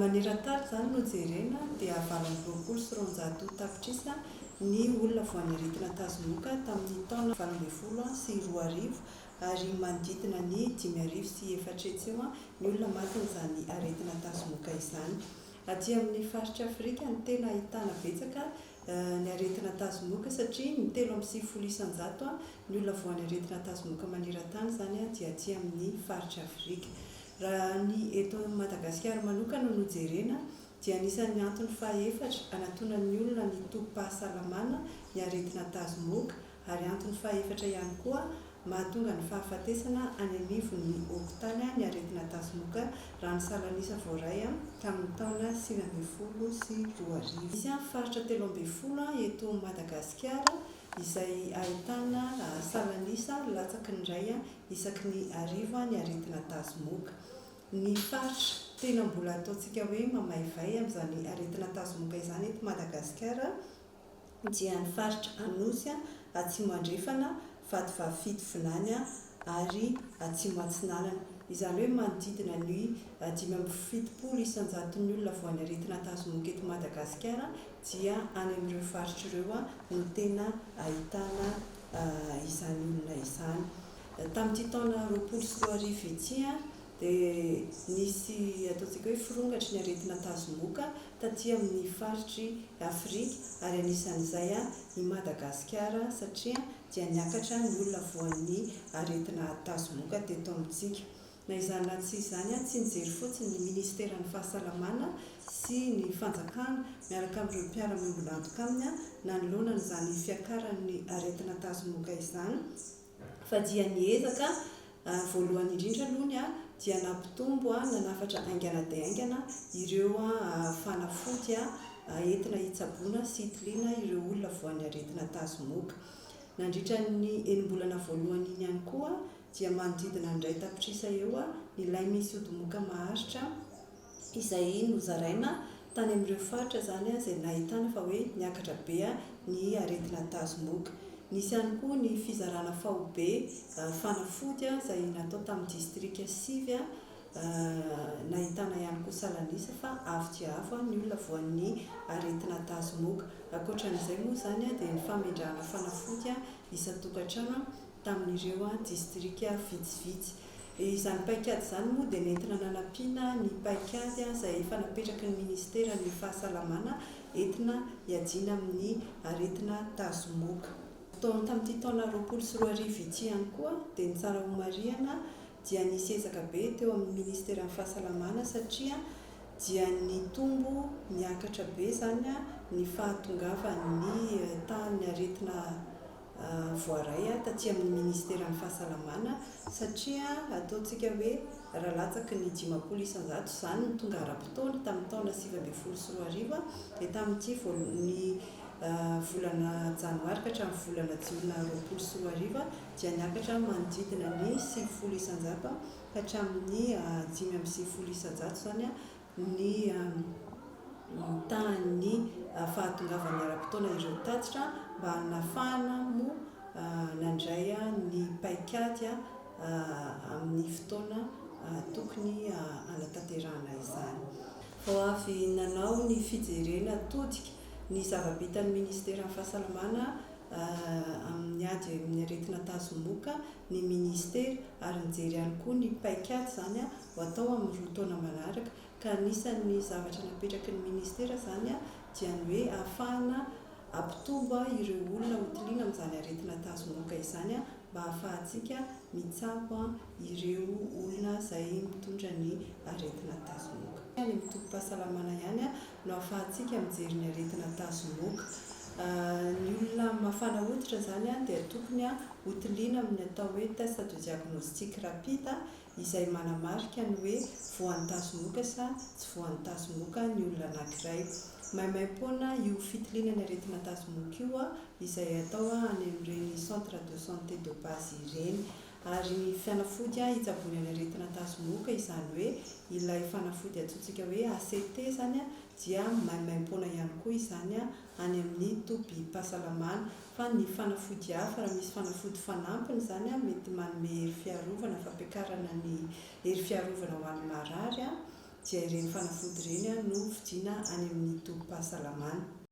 maneran-tany izany no jerena dia 228 tapitrisa ny olona voan'ny aretina tazomoka tamin'ny taona 2018 ary manodidina ny 5400 eo ny olona matin'izany aretina tazomoka izany. Aty amin'ny faritra Afrika no tena ahitana betsaka ny aretina tazomoka satria ny 93% ny olona voan'ny aretina tazomoka maneran-tany izany dia aty amin'ny faritra Afrika. Raha ny eto Madagasikara manokana no jerena dia anisan'ny antony fahaefatra anatonan'ny olona ny tobim-pahasalamana ny aretina tazomoka ary antony fahaefatra ihany koa mahatonga ny fahafatesana any anivon'ny hopitaly ny aretina tazomoka raha ny salan'isa voaray tamin'ny taona 2019. Misy faritra 13 eto Madagasikara izay ahitana salan'isa latsaky ny iray isaky ny arivo ny aretina tazomoka. Ny faritra tena mbola ataontsika hoe mamaivay amin'izany aretina tazomoka izany eto Madagasikara dia ny faritra Anosy, Atsimo Andrefana, Vatovavy Fitovinany ary Atsimo Atsinanana. Izany hoe manodidina ny 75 isan-jaton'ny olona voan'ny aretina tazomoka eto Madagasikara dia any amin'ireo faritra ireo no tena ahitana izany olona izany. Tamin'ity taona 2020 ity dia nisy ataontsika hoe firongatry ny aretina tazomoka taty amin'ny faritr'i Afrika ary anisan'izay i Madagasikara satria dia niakatra ny olona voan'ny aretina tazomoka teto amintsika. Na izany na tsy izany, tsy nijery fotsiny ny minisiteran'ny fahasalamana sy ny fanjakana miaraka amin'ireo mpiara-miombon'antoka aminy nanoloana an'izany fiakaran'ny aretina tazomoka izany fa dia niezaka voalohany indrindra aloha ny dia nampitombo nanafatra haingana dia haingana ireo fanafody entina hitsaboana sy hitiliana ireo olona voan'ny aretina tazomoka. Nandritra ny enim-bolana voalohany iny ihany koa dia manodidina ny iray tapitrisa eo ny lay misy odimoka maharitra izay nozaraina tany amin'ireo faritra izany izay nahitana fa hoe niakatra be ny aretina tazomoka. Nisy ihany koa ny fizarana faobe fanafody izay natao tamin'ny distrika sivy nahitana ihany koa salan'isa fa avo dia avo ny olona voan'ny aretina tazomoka. Ankoatra an'izay moa izany dia ny famendrahana fanafody isan-tokantrano tamin'ireo distrika vitsivitsy. Izany paikady izany moa dia nentina nanampiana ny paikady izay efa napetraky ny minisiteran'ny fahasalamana entina hiadiana amin'ny aretina tazomoka. Tamin'ity taona 2020 ity ihany koa dia ny tsara homarihana dia nisy ezaka be teo amin'ny minisiteran'ny fahasalamana satria dia nitombo niakatra be izany ny fahatongavan'ny tahan'ny aretina voaray taty amin'ny minisiteran'ny fahasalamana satria ataontsika hoe raha latsaky ny 50% izany no tonga ara-potoana tamin'ny taona 2019 dia tamin'ity ny volana janoary ka hatramin'ny volana jiona 2020 dia niakatra manodidina ny 90% ka hatramin'ny 95% izany ny tahan'ny fahatongavany ara-potoana ireo tatitra mba hanafahana moa nandray ny paikady amin'ny fotoana tokony hanatanterahana izany. Vao avy nanao ny fijerena todika ny zava-bitan'ny minisiteran'ny fahasalamana amin'ny ady amin'ny aretina tazomoka ny minisitera ary nijery ihany koa ny paikady izany ho atao amin'ny roa taona manaraka ka anisan'ny zavatra napetraky ny minisitera izany dia ny hoe ahafahana hampitombo ireo olona hotiliana amin'izany aretina tazomoka izany mba ahafahantsika mitsabo ireo olona izay mitondra ny aretina tazomoka. Any amin'ny tobim-pahasalamana ihany no ahafahantsika mijery ny aretina tazomoka. Ny olona mafana hoditra izany dia tokony hotiliana amin'ny atao hoe test de diagnostic rapide izay manamarika ny hoe voan'ny tazomoka sa tsy voan'ny tazomoka ny olona anankiray. Maimaimpoana io fitiliana ny aretina tazomoka io izay atao any amin'ireny centre de santé de base ireny. Ary ny fanafody hitsaboana ny aretina tazomoka, izany hoe ilay fanafody antsointsika hoe ACT izany dia maimaimpoana ihany koa izany any amin'ny tobim-pahasalamana. Fa ny fanafody hafa, raha misy fanafody fanampiny izany mety manome hery fiarovana, fampiakarana ny hery fiarovana ho an'ny marary. dia ireny fanafody ireny no vidiana any amin'ny tobim-pahasalamana.